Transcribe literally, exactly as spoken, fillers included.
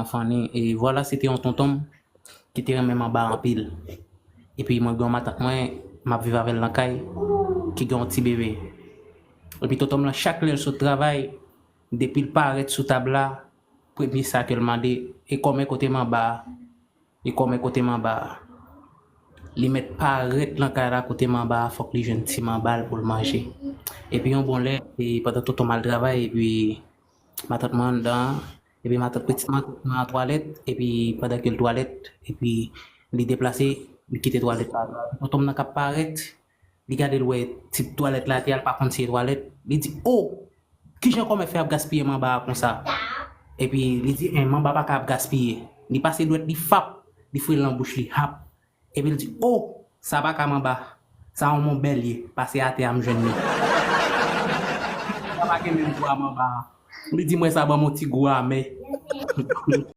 Fanny, e vwala, se te yon tonton m ki te renmen manba anpil. Epi mwen gen yon matant mwen, m ap viv avè l nan kay, ki gen yon ti bebe. Epi tonton m lan, chak lè l sot travay, depi l parèt sou tab la, premye sa ke l mande, e kòman kote manba a? E kòman kote manba a? Li mèt parèt nan kay la kote manba a, fòk li jwenn ti manba l pou l manje. Epi yon bon lè, e pandan tonton m al travay, epi matant mwen anndan an, epi matant pitit mwen nan twalèt, epi pandan ke l twalèt, epi li deplase, li kite twalèt la. Tonton m nan k ap parèt, li gade, l wè ti twalèt la atè a, l pa konn si se twalèt. Li di, "O, kijan kòmè fè ap gaspiye manba a konsa?" Epi li di, "En, manba pa ka ap gaspiye." Li pase dwèt li fap, li foure l nan bouch li hap. Epi l di, "O, sa pa ka manba. Sa yon monbèl ye. Pase atè a, m jwenn li." Sa pa gen menm gou a manba a. Li di, "Mwen sa ban m yon ti gou amè."